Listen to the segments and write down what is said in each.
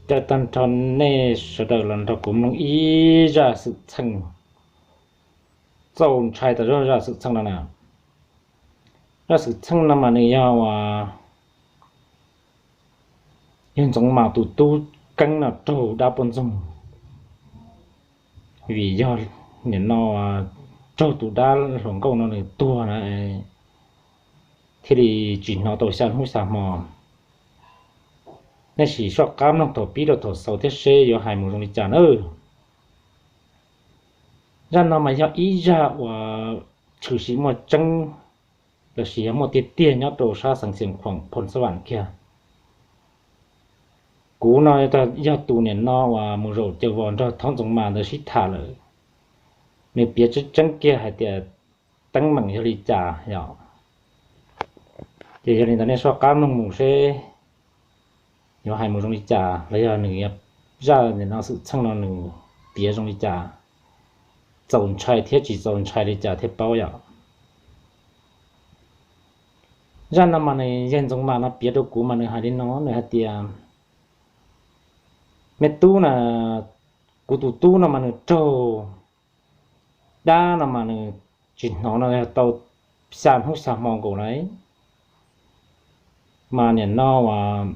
Caw tag nrho nej sawv daws los nrog kuv mloog ib zaj xwm txheej txaus ntshai tas zog zaj xwm txheej no na. Zaj xwm txheej no mas nws yog uas yawg Ntxoov Mas tus tub Keeb no raug dab poj ntxoog, vim yog nim no raug tus dab hluas nkauj no nws tuag na, thiaj li tsis hnov tau xya hnub xya hmo. Nej sim soj qab mloog thaum pib rau thaum xaus thiab seb yuav hais mus zoo li cas nawb. Zaj no mas yog ib zaj uas tshwm sim muaj tseeb lossis yog muaj tiag tiag nyob rau sab xeev Xiav Khuam Phoos Xab Vam kiag. Kuv no yog tus nim no uas mus zaum caws vos nrog Thoob Ntxoov Mas ntawd sib tham lawm, nws piav tseeb tseeb kiag hais tias teeb meem yog li cas yom. Ces yog li ntawd nej soj qab mloog mus seb yuav hais mus zoo li cas los yog nws zaj nim no xwm txheej no nws piav zoo li cas, txaus ntshai thiab tsis txaus ntshai li cas thiaj paub yom. Zaj no mas nws yawg Ntxoov Mas no piav rau kuv mas nws hais li no, nws hais tias, me tub na, kuv tus tub no mas nws raug dab no mas nws tsis hnov no yog tau xya hnub xya hmo nkaus lawm. Mas nim no as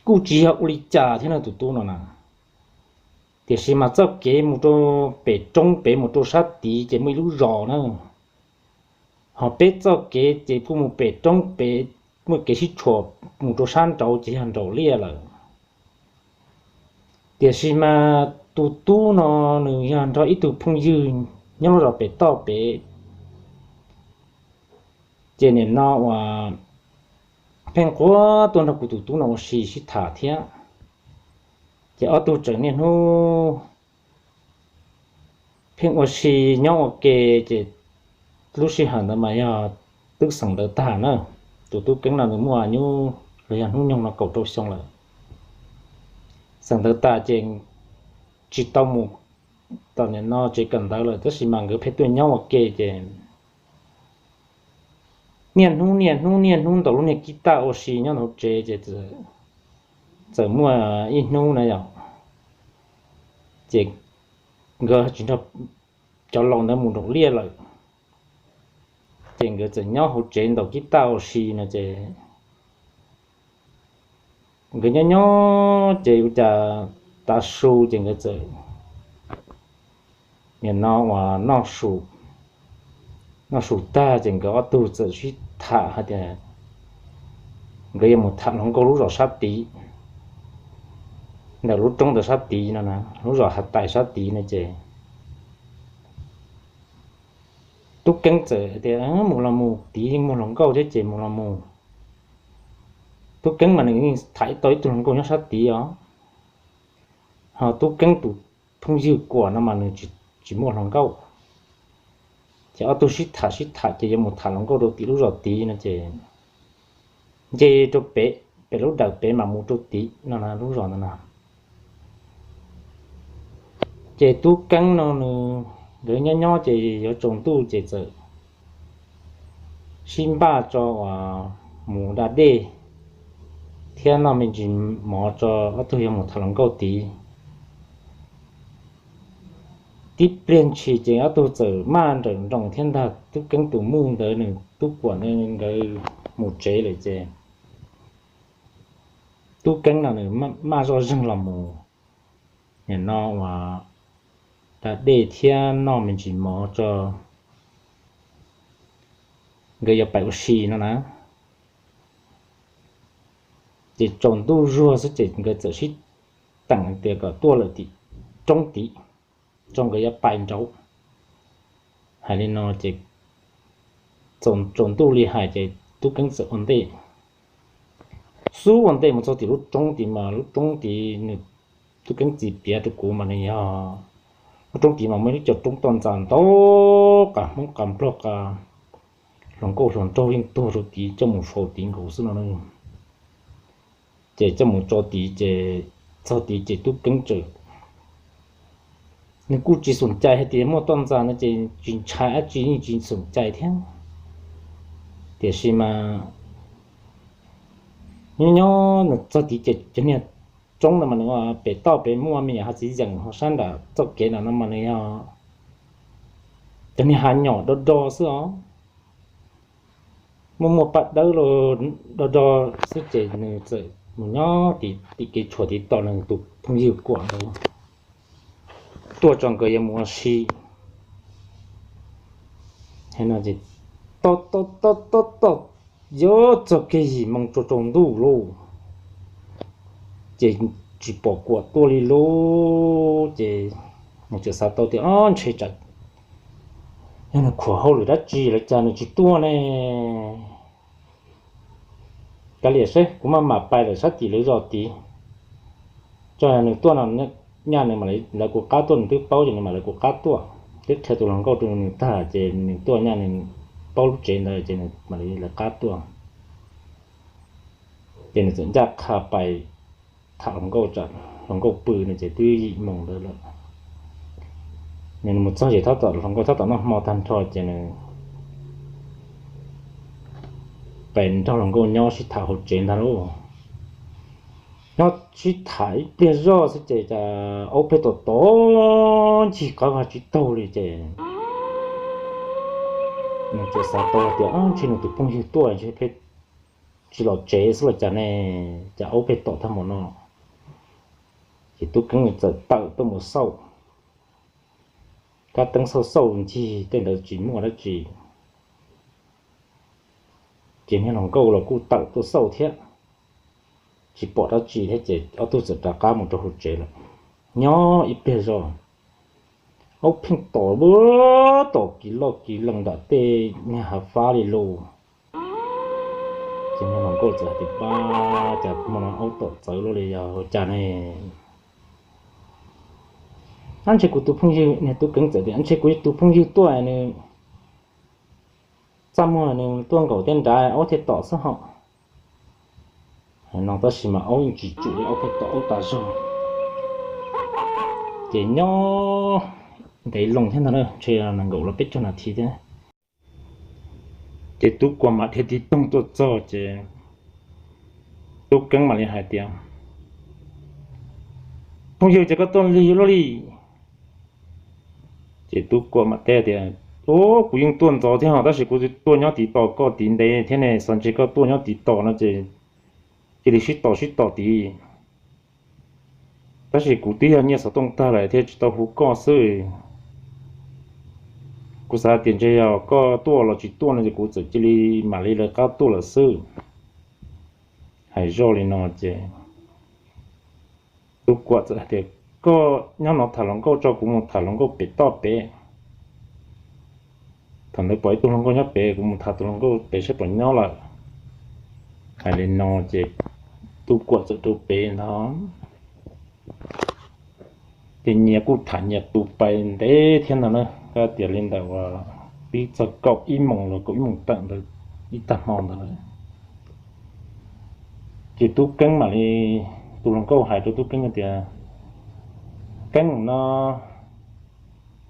kuj tsis yog ua li cas thiab no tus tub no na, tiam sis mas txoj kev mus rau pem roob pem mus rau sab tid ces muaj ib lub zos na, ho peb txoj kev ces kuj mus pem roob pem, muaj kev sib tshuam mus rau sab nraud ces yog nraum liaj lawm. Tiam sis mas tus tub no nws yog nrog ib tug phooj ywg nyob lub zos pem toj pem, ces nim no uas pheej quaj tuaj nrog kuv tus tub no ua si sib tham thiab. Ces ob tug tseem niaj hnub pheej ua si nyob ua ke, ces lub sij hawm ntawd mas yog twb xeem ntawv tag na. Tus tub Keeb no nws muaj nyuj los yog hnub nyoog no kaum rau xyoo lawm. Xeem ntawv tag ces tsis tau mus tom nim no tsev kawm ntawv lawm, tab sis mas nkawd pheej tuaj nyob ua ke ces niaj hnub niaj hnub niaj hnub ntaus lub niag kib taj ua si nyob hauv tsev ces txawm muaj ib hnub na yom, ces nkawd tsis nrog cov laus ntawd mus nraum liaj lawm, ces nkawd txawm nyob hauv tsev ntaus kib taj ua si no ces nkawd nyob nyob ces ua cas tav su ces nkawd txawm nim no uas noj su tag ces nkawd ob tug txawm sib tham hais tias nkawd yuav mus tham hluas nkauj lub zos sab tid, ntawm lub roob ntawd sab tid no, lub zos Hav Tais sab tid no ces Tub Keeb txawm tias, mus los mus, tid yeej muaj hluas nkauj thiab ces mus los mus. Tub Keeb mas nws yeej tham tau ib tug hluas nkauj nyob sab tid os, ho Tub Keeb tus phooj ywg Kuam no mas nws tsis muaj hluas nkauj. Ces ob tug sib tham sib tham ces yuav mus tham hluas nkauj rau tim lub zos tid no ces nce rau pem, pem lub dawm pem mas mus rau tid no lub zos ntawd no. Ces Tub Keeb no nws, nkawd nyob nyob ces yuav tsaus ntuj ces txawm sib npaj tso uas mus da dej thiab noj me ntsis mov tso, ob tug yuav mus tham hluas nkauj tid. Tib pliag ntshis ces ob tug txawm maj nrawm nroos thiab ntag. Tub Keeb tus muj ntawd nws Tub Kuam nkawd mus tsev lawm ces Tub Keeb no nws maj zoj zeeg los mus, nim no uas da dej thiab noj me ntsis mov tso, nkawd yuav pais ua si no na. Ces tsaus ntuj zuag xwb ces nkawd txawm sib teem tias kom tuaj lawm tim roob tid, tso nkawd yuav pais nraud. Hais li no ces tsaus ntuj li hais ces Tub Keeb txawm ua ntej, xub ua ntej mus txog tim lub roob tid mas lub roob tid nws, Tub Keeb txiv piav rau kuv mas nws yog lub roob tid mas muaj ib lub caum roob toj ntxas ntau, qas Hmoob qas Nplog qas hluas nkauj hluas nraug yeej tuag rau tid coj mus faus tid nkaus xwb no. Ces coj mus tso tid ces txog tid ces Tub Keeb txawm, nws kuj tsis xum cai hais tias muaj toj ntxas no ces tsis ntshai dab tsi yeej tsis xum cai thiab. Tiam sis mas nyob nyob nws txog tid ces cov niag roob ntawd mas nws pem toj pem muaj me nyuam hav txiv yeem, ho sab nram txoj kev ntawd no mas nws yog cov niag hav nyom do do xwb os. Muaj muaj paj dawb los do do xwb ces nws txawm mus nyob tim kev tshuam tiv tos nws tus phooj ywg Kuam ntawd tuaj tso nkawd yuav mus ua si. Tos tos tos tos tos yuav txog kiag yim moo tsaus tsaus ntuj lauj, ces tsis pom Kuam tuaj li lauj. Ces nws txawm xav tau tias, o, ntshe tsam yog nws khuam hauj lwm dab tsi lawm cas nws tsis tuaj ne. Kav liam seb, kuv maj mam pais lawm sab tim lawv zos tid, tso nws tuaj no nyaj nws mam li lawv kuv qab tuaj, nws twb paub ces nws mam lawv kuv qab tuaj. Twb qhia tus hluas nkauj rau nws tag ces nws tuaj nyaj nws paub lub tsev ntawd ces nws mam li lawv qab tuaj. Ces nws txawm ncaj qha pais tham hluas nkauj, hluas nkauj pw no ces twb yim moos ntawd lawm. Nws mus txog ces tab tom hluas nkauj tab tom noj hmo tag nrho ces nws pais nrog hluas nkauj nyob sib tham hauv tsev ntag lauj. Nyob sib tham ib pliag zoj xwb ces cas aub pheej tom tom ncig qab vag tsis taug li ces nws txawm xav tau tias, ntshe nws tus phooj ywg tuaj ntshe pheej tsis los tsev xwb los cas ne, cas aub pheej tom tag mus no. Ces Tub Keeb txawm tawm tuaj mus xauj, kab teeb xauj xauj ncig tej ntawd tsis muaj dab tsi. Ces niag hluas nkauj los kuj tawm tuaj xauj thiab, tsis pom dab tsi thiab ces ob tug txawm rov qab mus rau hauv tsev lawm. Nyob ib pliag zog, aub pheej tom, tom kiv loj kiv lees nram tej niag hav fab li lauj. Ces niag hluas nkauj txawm hais tias, pab, cas hmo no aub tom txawv luaj li, yog ua cas ne? Ab, ntshe kuv tus phooj ywg, niag Tub Keeb txawm tias, ntshe kuv tus phooj ywg tuaj nws txaj muag nws tuaj nkaum tej nrad aub thiaj tom xwb hos. Hais no tab sis mas aub yeej tsis tsum li, aub pheej tom aub tas zog. Ces nyob ntev loo thiab ntag, ntshe nees nkaum los peb caug nas this thiab. Ces Tub Kuam mam dhia tig toog tuaj txog ces Tub Keeb mam li hais tias, phooj ywg, ces koj tuaj lig luaj li? Ces Tub Kuam mam teb tias, ub, kuv yeej tuaj ntxov thiab hos, tab sis kuv tuaj nyob tiv tos koj tid ntev thiab ne, xav ntshe koj tuaj nyob tiv tos no ces cia li sib tos sib tos tid. Tab sis kuv twb yog nyiaj xov tooj tag lawm thiaj tsis tau hu koj xwb. Kuv xav tias ntshe yog koj tuaj los tsis tuaj no ces kuv txawm cia li mam li lawv qab tuaj lawm xwb. Hais zoj li no ces Tub Kuam txawm hais tias, koj nyob no tham hluas nkauj tso, kuv mus tham hluas nkauj pem toj pem. Thaum ntawd pom ib tug hluas nkauj nyob pem, kuv mus tham tus hluas nkauj pem saib puas nyob lawm. Hais li no ces Tub Kuam txawm rau pem ntag. Ces nyias kuj tham nyias tus pais ntev thiab ntag na, koj tias li ntawm uas pib txog kaum ib moos los kaum ib moos tawm ntawd, ib tag hmo ntawd lawm. Ces Tub Keeb mam li, tus hluas nkauj hais rau Tub Keeb tias, Keeb, no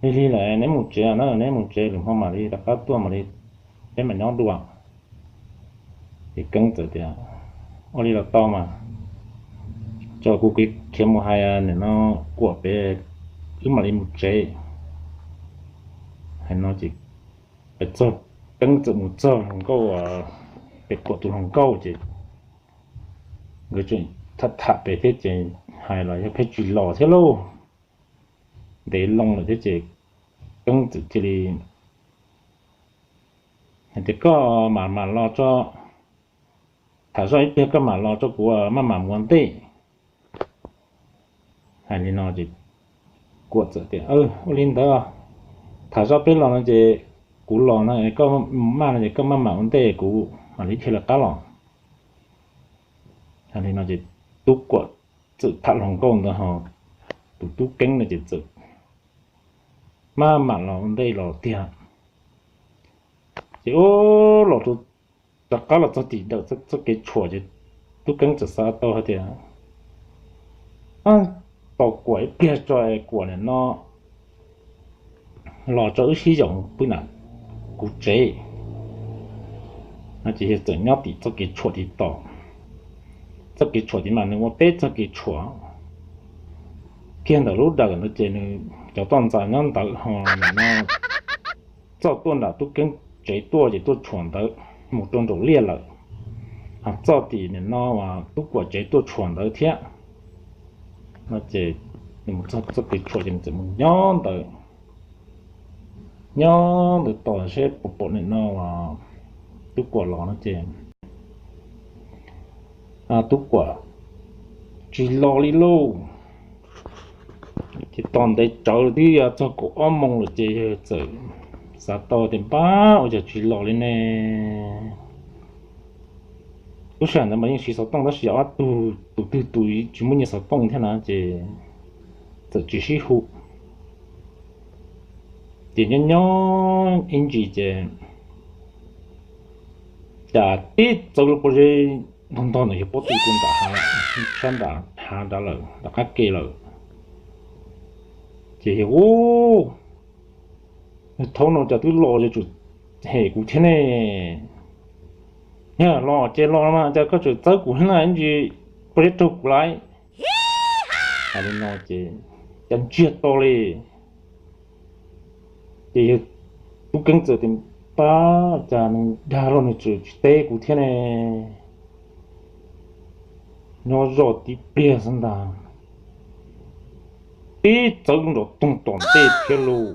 lig lig lawm, neb mus tsev na, neb mus tsev, lwm hmo mam li rov qab tuaj mam li, peb mam nyob dua. Ces Keeb txawm tias, ua li los tau mas, tso kuv khiav mus hais nim no Kuam pem, wb mam li mus tsev. Hais no ces pem txog, Keeb txawm mus txog hluas nkauj, pem Kuam tus hluas nkauj ces nkawd tseem tham tham pem thiab ces hais los yog pheej tsis los thiab lauj. Ntev loo lawm thiab ces Keeb txawm cia li hais tias, koj mam mam los tso, tham zoj ib pliag koj mam los tso, kuv maj mam mus ua ntej. Hais li no ces Kuam txawm tias, ua li ntawd, tham zoj peb los no ces kuv los no, koj maj no ces koj maj mam ua ntej, kuv mam li dhia lawv qab los. Hais li no ces Tub Kuam txawm tham hluas nkauj ntawd ho tus Tub Keeb no ces txawm maj mam los ua ntej los tiag. Ces ub, los rov qab los txog tim dawm txoj kev tshuam ces Tub Keeb txawm xav tau hais tias, tos Kuam ib pliag tso es Kuam nim no los tso wb sib yaum pw nram kuv tsev no ces yog txawm nyob tim txoj kev tshuam tim tos, txoj kev tshuam ces mas nws ua peb txoj kev tshuam. Kiag ntawm lub dawm ntawd ces nws cov toj ntxas nyob ntawd ho nim no txoj tuaj nram tub keeb tsev tuaj ces tuaj tshuam ntawd mus rau nraum liaj lawm, ho txoj tim nim no tub kuam tsev tuaj tshuam ntawd thiab. No ces nws mus txog txoj kev tshuam ces nws txawm mus nyob ntawd, nyob ntawd tos seb puas pom nim no tub kuam los no ces tub kuam tsis los li lauj. Ces tos ntev tsawv twb yuav txog kaum ob moos lawm ces yawg txawm xav tau tias, Npab, ua cas tsis los li ne? Lub sij hawm ntawd mas yeej siv xov tooj tab sis ob tug tus twg tus tsis muaj nyiaj xov tooj thiab na ces txawm tsis sib hu. Ces nyob nyob ib ntsis ces cas tib txawv lub pob zeb ntog ntog ntawm yawg pob tw rau nram hav, sab nram hav nrad lawm, nram qab ke lawm. Ces yawg, Ub, thaum no cas twb los es tsum hem kuv thiab ne? Yog los ces los mas cas koj tseem txawb kuv thiab na, ib ntsis pob zeb raug kuv lawm. Hais li no ces cas ntsiag to li. Ces yawg tub keeb txawm tias, Npab, cas nws dag los nws tseem tsis teb kuv thiab ne? Nyob zoj tib pliag xwb ntag, tib txawv nrov toog tom ntej thiab lauj,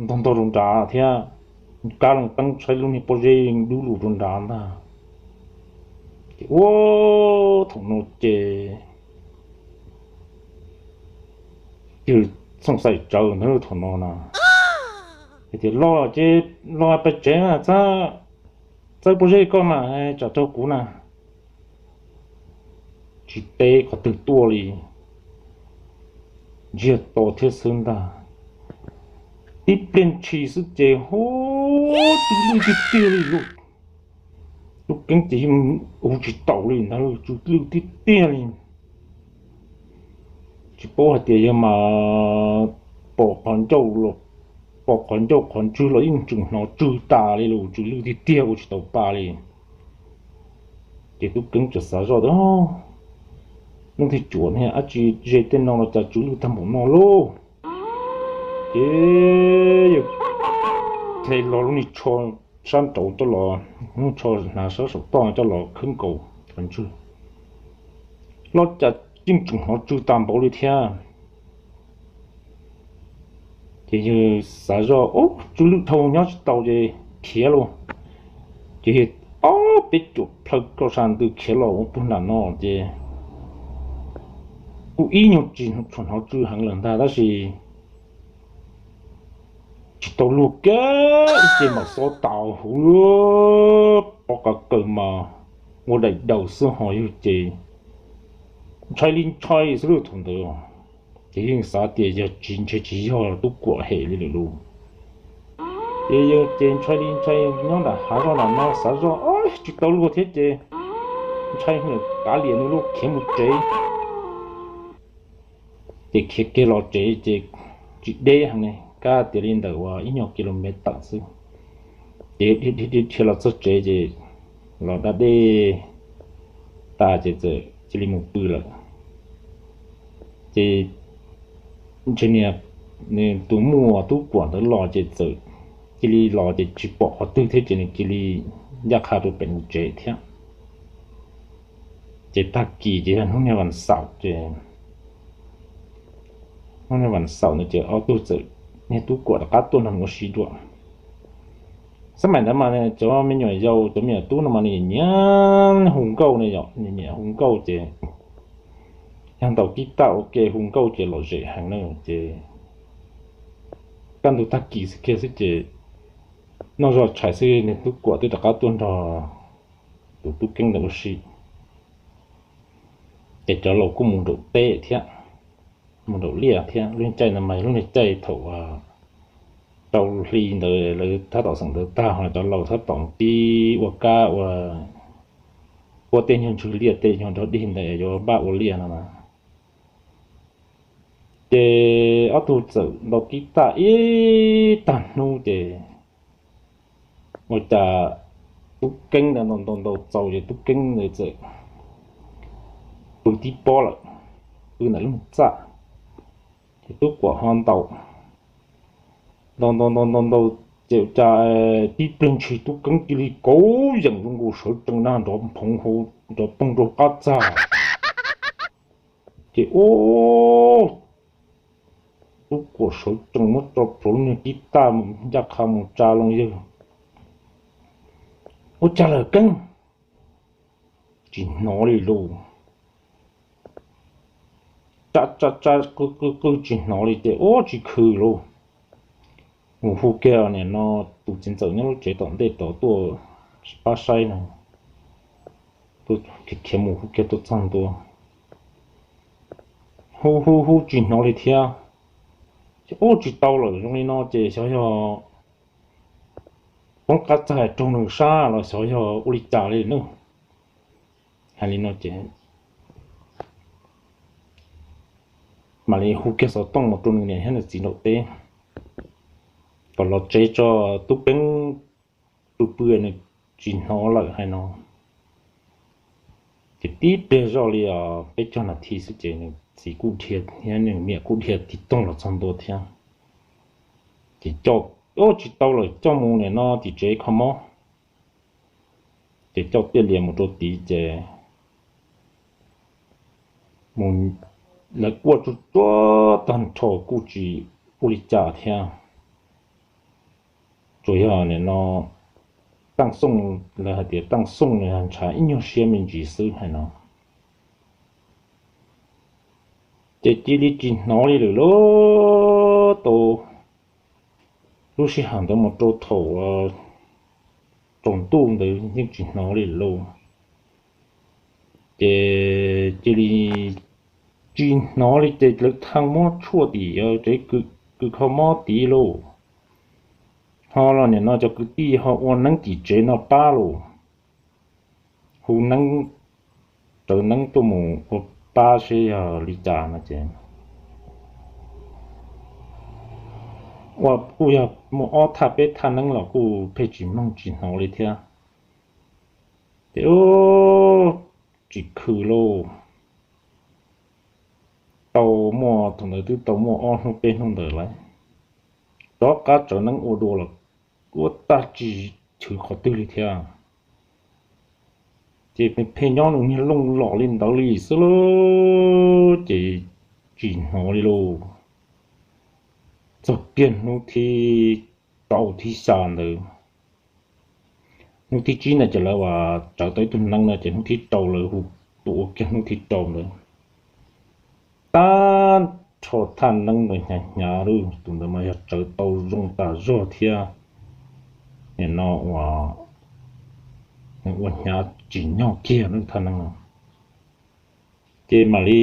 ntog ntog rau nrad thiab, kab loo teeb tshaib lub niag pob zeb dub lug rau nrad ntag. Ces ua thaum no ces yawg xoom xaim tsawv ntag thaum no na. Hais tias, Los ces los pem tsev mas txawb pob zeb koj mas tsam raug kuv na. Tsis teb qhov twg tuaj li, ntsiag to thiab xwb ntag. Tib pliag ntshis xwb ces hu, tsw lwj tiag tiag li lauj. Tub keeb ces yeej hu tsis taus li ntag, tsw lwj tiag tiag li. Tsis paub hais tias yog mas pom qhov ncauj los, pom qhov ncauj qhov ntswg los yeej tseem hnov tsw tas li lauj, tsw lwj tiag tiag ua tsis tau pa li. Ces tub keeb txawm xav zoj tias, Leej twg cuav niag dab tsi ze tej no los cas tsw lwj tag npaum no lauj? Ces yawg hle los lub niag tsho sab nraud coj los, lub tsho hnav sab saum toj coj los khawb nkaus qhov ntswg, los cas yeej tseem hnov tsw tas npaum li thiab. Ces yawg xav zoj, Ub, tsw lwj dhau nyob tsis tau ces khiav lauj. Ces yawg ob peb cuam plhaw rau sab ntws khiav los ua puag nram no ces kuj ib nyuag tsis tshua hnov tsw heev lawm ntag tab sis tsis tau luag kiag ib ce mam xob tas huv, pob qa kaws mas ua daim daws xwb ho yawg ces ntshai li ntshai xwb lawm thaum ntawd. Ces yeej xav tias yog tsis ntshe tsis yog tub kuam hem li lawm lauj. Ces yawg ces ntshai li ntshai nyob nram hav zoj nram no xav zoj tsis tau luag thiab ces ntshai hnyav kav liam nws lub khiav mus tsev. Ces khiav kiag los tsev ces tsis deb heev ne, kab tias li ntawm uas ib nyuag ki lo mev tawm xwb. Ces dhia dhia los txog tsev ces los da dej tas ces txawm cia li mus pw lawm. Ces ntshe niag tus muaj tub kuam ntawd los ces txawm cia li los ces tsis pom qhov twg thiab ces nws cia li ncaj qha rau pem nws tsev thiab. Ces tag kis ces yog hnub niag vas xaum ces hnub niag vas xaum ntawd ces ob tug txawm, niag tub kuam rov qab tuaj nrog nws ua si dua. Xab maim ntawd mas cov me nyuam yaus cov me nyuam tub no mas nws nyiam hu nkauj ne yom, nws nyiam hu nkauj ces yog ntaus kib taj ua ke hu nkauj ces lom zem heev na ces kaj ntug tag kis xwb kiag xwb ces noj zog tshais xwb niag tub kuam twb rov qab tuaj nrog tus tub keeb ntawd ua si. Ces cov laus kuj mus nraum teb thiab, mus nraum liaj thiab. Lub caij no mas lub niag caij thaum rau hli ntawd lawv thab tom xeem ntawd tag ho cov laus thab tom pib ua kab ua, ua tej nyuag ntswg liaj tej nyuag nrog dig ntawd yuav npaj ua liaj no na. Ces ob tug txawm ntaus kib taj ib tag hnub ces ua cas tub keeb ntawd ntaus ntaus txaus ces tub keeb ntawd txawm pw tib pob lawm, pw ntawm lub txaj, ces Tub Kuam ho ntaus, ntaus ntaus ntaus ntaus ntaus, ces ua cas tib pliag ntshis Tub Keeb cia li kauv yeem zoo nkaus sawv tsees na nrov phoov hauv, nrov poog rau qab txag. Ces ua Tub Kuam sawv tsees muab tso plhuav lub niag kib taj ncaj qha mus tsa loo yawg, ua cas lawm Keeb? Tsis hnov li lauj. Tsa tsa tsa, qw qw qw tsis hnov li ces ua tsis khw lauj. Mus hu kiag nim no tus txiv ntxawm nyob lub tsev tom ntej rov tuaj pab saib no, khiav khiav mus hu kiag tuaj txog ntua, hu hu hu tsis hnov li thiab. Ces ua tsis tau lawm, zoo li no ces xyov yog poob qab txag raug nws sab los xyov yog ua li cas li na. Hais li no ces mam li hu kiag xov tooj mus rau nws niam thiab nws txiv nraum teb kom los tsev tso, Tub Keeb pw pw nws tsis hnov lawm hais no. Ces tib pliag zoj li os peb caug nas this xwb ces nws txiv kuj dhia thiab nws niam kuj dhia tig toog los txog ntua thiab. Ces coj, ua tsis tau lawm coj mus nim no tim tsev kho mob. Ces coj tiaj lias mus rau tid ces mus, lawv kuaj tsuag tsuag tag nrho kuj tsis ua li cas thiab. Tsuas yog nim no Taaj Xooj, lawv hais tias Taaj Xooj nws ntshav ib nyuag siab me ntsis xwb hais no. Ces cia li tsis hnov li lawm lauj. Tau lub sij hawm ntawd mus rau thaum tsaus ntuj ntawd yeej tsis hnov li lauj. Ces cia li tsis hnov li ces lawv thaj muab tshuaj tim tsev kws kho mob tid lauj. Ho los nim no cov kwv tij ho ua neeb tim tsev no pab lauj. Hu neeb, rawv neeb tuaj mus ua pab seb yog li cas no ces ua kuj yog muaj ob thaj peb thaj neeb los kuj pheej tsis mloog tsis hnov li thiab. Ces tsis khw lauj. Tau muaj thaum ntawd twb tau muaj ob hnub peb hnub ntawd lawm, rov qab tsaws neeb ua dua los ua tag tsis chwv qhov twg li thiab. Ces pheej nyob nws niag looj lom li ntawd li xwb lauj, ces tsis hnov li lauj. Txog kiag hnub thib rau thib xya ntawd, hnub thib tsib ntawd ces lawv ua tsawv tau ib tug neeb no ces hnub thib rau lawv hu tus ua kiag hnub thib rau ntawd. Tag nrho thaj neeb ntawd hnyav hnyav lawm, tus ntawd mas yog tsawv tau zoo tas zog thiab. Nim no ua, ua hnyav tsis nyog kiag lub thaj neeb no. Ces mam li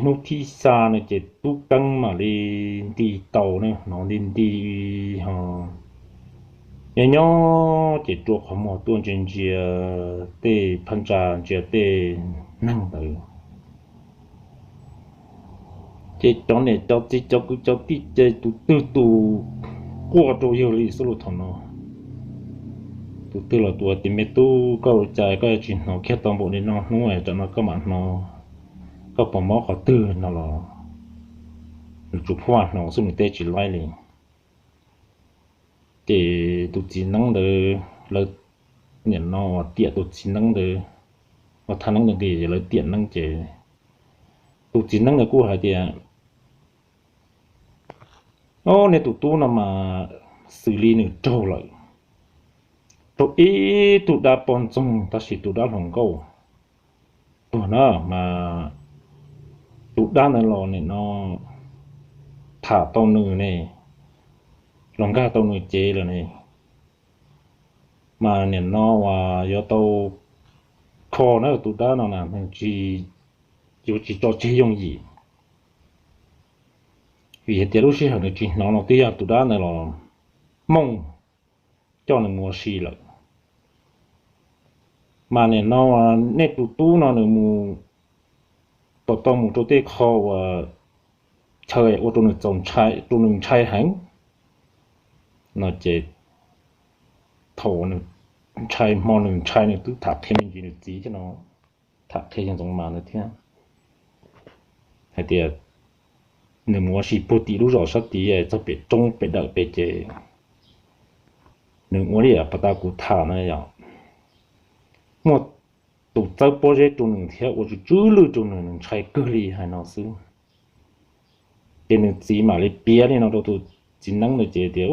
hnub thib xya no ces tub keeb mam li nti tau ne, hnov nti nti ho nyob nyob ces rua qhov muag tuaj ntsia ntsia tej phab ntsa, ntsia tej neeg ntawd. Ces cov niam cov txiv cov kwv cov tij ces tus twg tus quaj rau yawg li xwb lauj thaum no. Tus twg los tus tias, me tub, koj ua cas koj yuav tsis hnov kiag tau npaum li no hnub, tsam no koj mam hnov, koj puas mob qhov twg no los nws tsuas pheej hnov xwb nws teb tsis laib li. Ces tus txiv neeb ntawd, lawv nim no ua tiam tus txiv neeb ntawd, ua thaj neeb ntawd nti ces lawv tiam neeb ces tus txiv neeb ntawd kuj hais tias, o, nej tus tub no mas xws li nws raug lawm, raug ib tug dab poj ntxoog tab sis tus dab hluas nkauj tuag na, mas tus dab ntawd los nim no tham tau nws ne, los nkag tau nws cev lawm ne, mas nim no uas yuav tau kho na tus dab no na, nws tsis, yuav tsis tso tseg yooj yim. Vim hais tias lub sij hawm nws tsis hnov no twb yog tus dab ntawd los mooj coj nws mus ua si lawm. Mas nim no nej tus tub no nws mus, tau tau mus rau tej qho uas chaw ua rau nws txaus ntshai, rau nws ntshai heev no ces thaum nws ntshai hmo nws ntshai nws twb tham qhia me ntsis nws txiv thiab no, tham qhia yawg Ntxoov Mas ntawd thiab. hais tias nws mus ua si puag tim lub zos sab tid txog pem roob pem dawm pem ces nws ua li pas tas kuv tham na yom, muaj tus txawb pob zeb rau nws thiab ua tsw tsw lwj rau nws, nws ntshai kawg li hais no xwb. Ces nws txiv mam li piav li no rau tus txiv neeb na ces tias,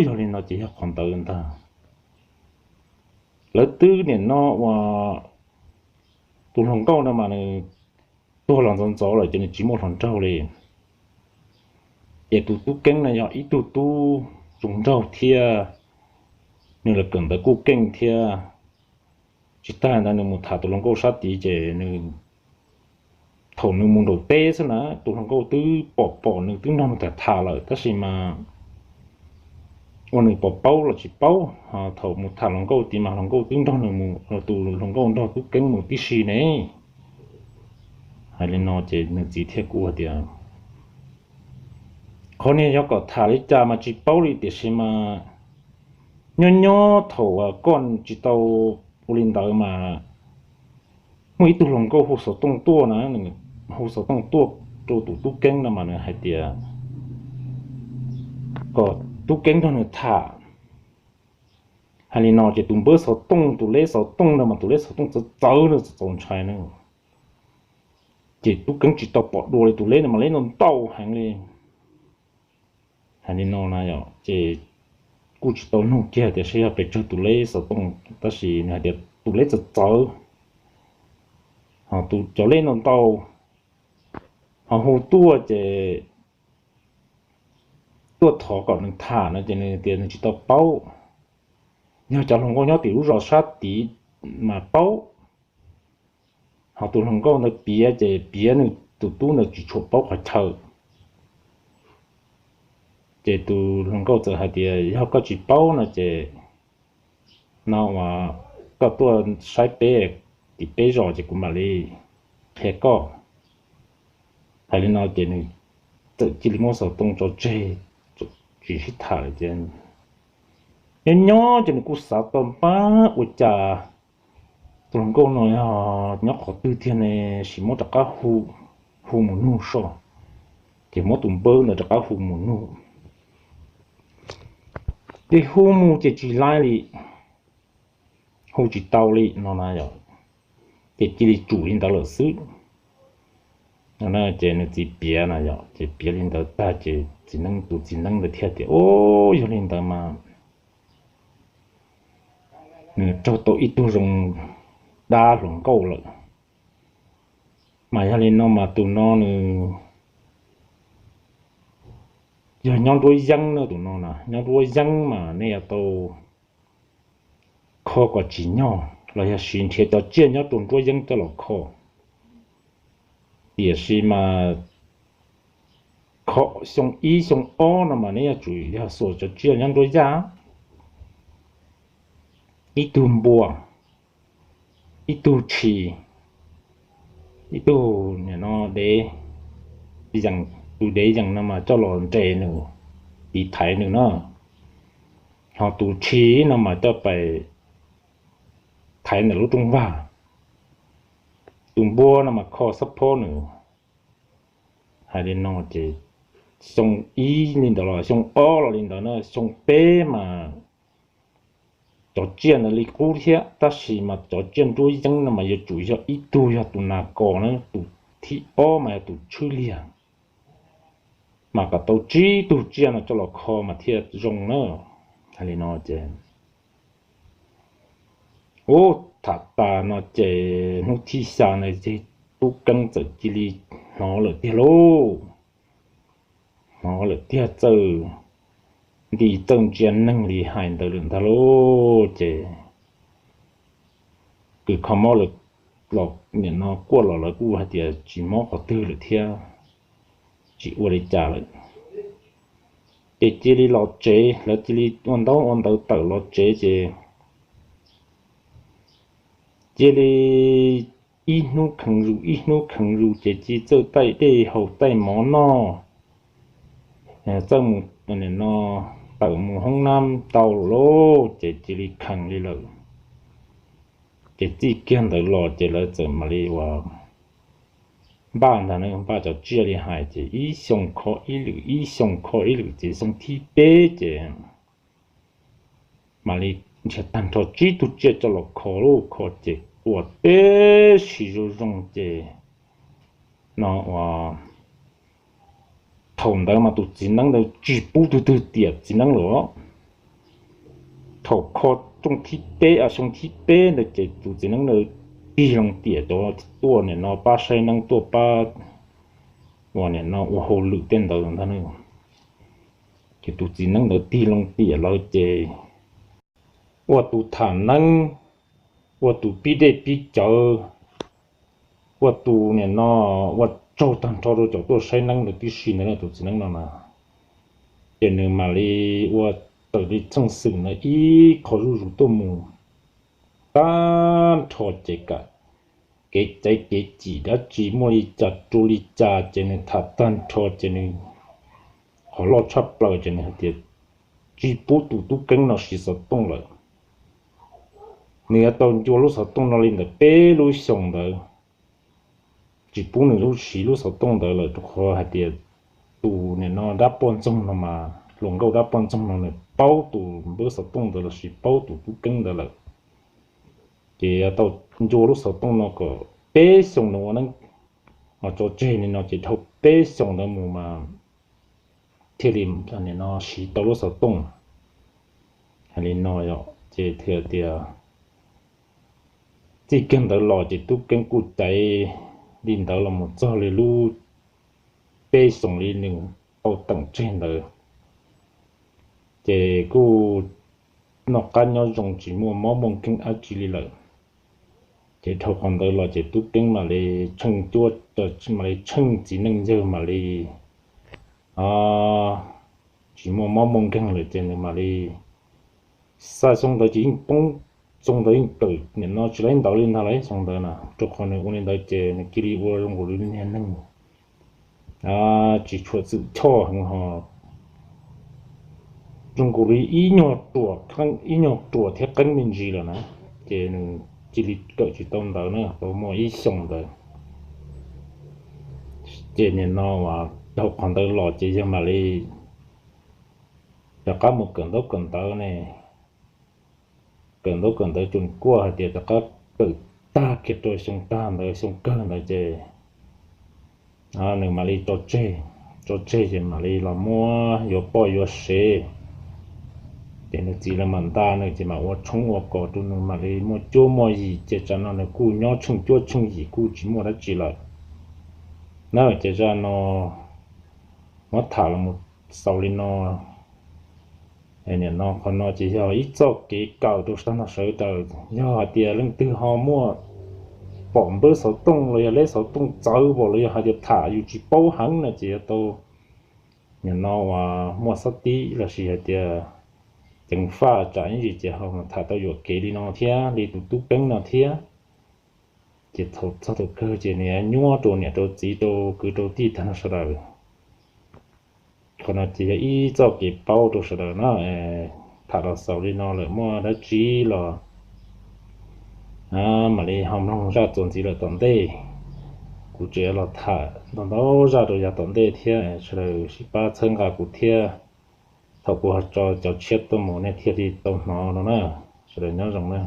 Yog li no ces yog qhov ntawd ntag. Lawv twb nim no ua tus hluas nkauj no mas nws tuag los ntxov ntxov lawm ces nws tsis muaj hluas nraug li. Ces tus tub Keeb no yog ib tug tub zoo nraug thiab, nws los kawm ntawv kuj keej thiab. Tsis tas ntawd nws mus tham tus hluas nkauj sab tid ces nws, thaum nws mus nraum teb xwb na, tus hluas nkauj twb pom pom nws twb nrog nws tham tham lawm tab sis mas ua nws pom paub los tsis paub. Thaum mus tham hluas nkauj tid mas hluas nkauj twb nrog nws mus, tus hluas nkauj nrog tub Keeb mus tib si ne. Hais li no ces nws txiv thiaj kuj hais tias, Qhov niag yog kom tham li cas mas tsis paub li tiam sis mas nyob nyob thaum koj tsis tau ua li ntawd mas muaj ib tug hluas nkauj hu xov tooj tuaj na, hu xov tooj tuaj rau tus tub Keeb no mas nws hais tias kom tub Keeb nrog nws tham. Hais li no ces tus npawb xov tooj, tus leb xov tooj ntawd mas tus leb xov tooj txawv txawv na, txaus ntshai na. Ces tub Keeb tsis tau pom dua li, tus leb no mas leb ntau ntau heev li. Hais li no na yom, ces kuj tsis tau nug kiag tias saib yog pes tsawg tus leb xov tooj tab sis nws hais tias tus leb txawv txawv, ho tus cov leb ntau ntau, ho hu tuaj ces tuaj thov kom nws tham no ces nws tias nws tsis tau paub, yog cov hluas nkauj nyob tim lub zos sab tid mas paub. Ho tus hluas nkauj ntawd piav ces piav nws tus tub ntawd tsis tshua paub qhov chaw. Ces tus hluas nkauj txawm hais tias yog koj tsis paub no ces no uas koj tuaj saib peb tim peb zos ces kuv mam li qhia koj. Hais li no ces nws txawm cia li muab xov tooj tso tseg, tsis sib tham lawm ces nyob nyob ces nws kuj xav tau npab ua cas tus hluas nkauj no yog nyob qhov twg tiag ne, sim muab rov qab hu, hu mus nug soj. Ces muab tus npawb ntawd rov qab hu mus nug, ces hu mus ces tsis laib li, hu tsis tau li no na yom, ces cia li tsum li ntawd lawm xwb. Ces nws txiv piav na yom, ces piav li ntawd tag ces txiv neeb, tus txiv neeb ntawd thiaj tias, O, yog li ntawd mas nws raug tau ib tug zoo dab hluas nkauj lawm. Mas yog li no mas tus no nws yog nyob nruab yeeb na, tus no na nyob nruab yeeb mas nej yuav tau kho kom tsim nyog los yog siv nrhiav cov tsiaj nyob rau nruab yeeb coj los kho. Tiam sis mas kho xyoo ib xyoo ob no mas neb yuav tsum yog xuas cov tsiaj nyob nruab yaj, ib tug npua, ib tug tshis, ib tug nim no dev, tus dev yees no mas coj los nres nws, tiv thaiv nws na, ho tus tshis no mas coj pais thaiv ntawm lub rooj vag, tus npua no mas kho xab phob nws. Hais li no ces xyoo ib li ntawd los xyoo ob los li ntawd na, xyoo peb mas cov tsiaj ntawd li qub thiab, tab sis mas cov tsiaj nruab yeeb no mas yuav tsum yog ib tug yog tus nas kos na, tus thib ob mas yog tus tshwb liag, mas kom tau tsib tug tsiaj no coj los kho mas thiaj zoo na. Hais li no ces, ub, tham tas no ces hnub thib xya na ces tub Keeb txawm cia li hnov lawm tiag lauj. Hnov lawm tiag, txawj nti txawj ntsia neeg li hais ntawd lawm ntag lauj. Ces kws kho mob lawm los nim no kuaj los lawv kuj hais tias tsis mob qhov twg lawm thiab, tsis ua li cas lawm. Ces cia li los tsev, lawv cia li ua ntaub ua ntawv tawm los tsev ces cia li ib hnub kheev zus ib hnub kheev zus ces cia li txawj taij dej haus taij mov noj, txawj mus no tawm mus hoob nab tau lawm lauj, ces cia li kheev li lawm. Ces txij kiag ntawd los ces lawv txawm mam li ua npaj ntag, npaj cov tsiaj li hais ces ib xyoo kho ib lwm, ib xyoo kho ib lwm ces xyoo thib peb ces mam li nrhiav tag nrho tsib tug tsiaj coj los kho lub kho ces ua teb sis zoo zoo ces no ua thaum ntawd mas tus txiv neeb ntawd tsis pub tug twg tiam txiv neeb lawm. Thaum kho rooj thib peb, xyoo thib peb ntawd ces tus txiv neeb ntawd tig loo tiam cov tuaj nim no pab saib neeb tuaj pab ua nim no ua hauj lwm tej ntawd ntag. Ces tus txiv neeb ntawd tig loo tiam lawm ces ua tus tham neeb, ua tus pib dej pib cawv, ua tus nim no ua tsaug tag nrho rau cov tuaj saib neeb ntawd tib si ntawd tus txiv neeb no na. Ces nws mam li ua tawm li txheej xwm ntawd ib qho zuj zus tuaj mus tag nrho ces kam kev caiv kev cim dab tsi muaj li cas rau li cas ces nws tham tag nrho ces nws qhov loj tshaj plaws ces nws hais tias tsis pub tus tub Keeb no siv xov tooj lawm. Nws yuav tau ncua lub xov tooj no li ntawm peb lub xyoos ntawd, tsis pub nws lub siv lub xov tooj ntawd lawm rau qhov hais tias tus nim no dab poj ntxoog no mas hluas nkauj dab poj ntxoog no nws paub tus npawb xov tooj ntawd lossis paub tus tub Keeb ntawd lawm. Ces yuav tau ncua lub xov tooj no kom peb xyoos nws ua neeb tso tseg li no ces dhau peb xyoos ntawd mus mas thiaj li nim no siv tau lub xov tooj. Hais li no ces thiaj tias txij kiag ntawd los ces tub Keeb kuj caiv li ntawd los mus txog li lub peb xyoos li nws tau teem tseg ntawd. Ces kuj noj qab nyob zoo tsis muaj mob muaj nkeeg dab tsi li lawm. Ces dhau qhov ntawd los ces tub Keeb mam li tsheej cuab, mam li tsheej txiv neej yawg mam li tsis muaj mob muaj nkeeg lawm ces nws mam li xa xyoo ntawd ces yeej poob, xyoo ntawd yeej kawm nim no tsis laib ntawv li ntag lauj xyoo ntawd na, rau qhov nws ua li ntawd ces nws cia li ua zoo nkaus li niag neeg tsis tshua txwm choj heev ho zoo nkaus li ib nyuag ruam, ib nyuag ruam thiab qeeb me ntsis lawm na, ces nws cia li kawm tsis tau ntawv na tau muaj ib xyoos ntawd. Ces nim no dhau qhov ntawd los ces yawg mam li rov qab mus kawm ntaub kawm ntawv ne, kawm ntaub kawm ntawv tsuas kuaj hais tias rov qab kawm tag kiag rau xyoo tag ntawd xyoo kawg ntawd ces nws mam li tso tseg, tso tseg ces mam li los muab yuav poj yuav sev. Ces nws txiv lawv mam nta nws ces mam ua tshoob ua kos rau nws mam li muaj cuab muaj yim ces tsam no nws kuj nyob tsheej cuab tsheej yim kuj tsis muaj dab tsi lawm na. Ces zaj no muab tham los xaus li no. Nim no qhov no ces yog ib txoj kev kawm rau sawv daws, yog hais tias leej twg ho muaj pom npawb xov tooj los yog leb xov tooj txawv npaum los yog hais tias tham yus tsis paub heev no ces yuav tau nim no uas muaj xab tib lossis hais tias ceev faj tsam ib ntsis ces ho tham tau yuam kev li no thiab li tus tub Keeb no thiab. Ces thaum txog thaum kawg ces nws nyuaj rau niam rau txiv rau kwv rau tij tag nrho sawv daws. Qhov no ces yog ib txoj kev paub rau sawv daws na. Tham los xaus li no lawm muaj dab tsi los mam li ho mloog zaj txuas ntxiv lawm tom ntej. Kuv tseem los tham ntau ntau zaj rau yav tom ntej thiab, sawv daws sib pab txhawb nqa kuv thiab. Thaum kuv ho tso cov tshiab tuaj mus nej thiaj li tau hnov no na. Sawv daws nyob zoo na.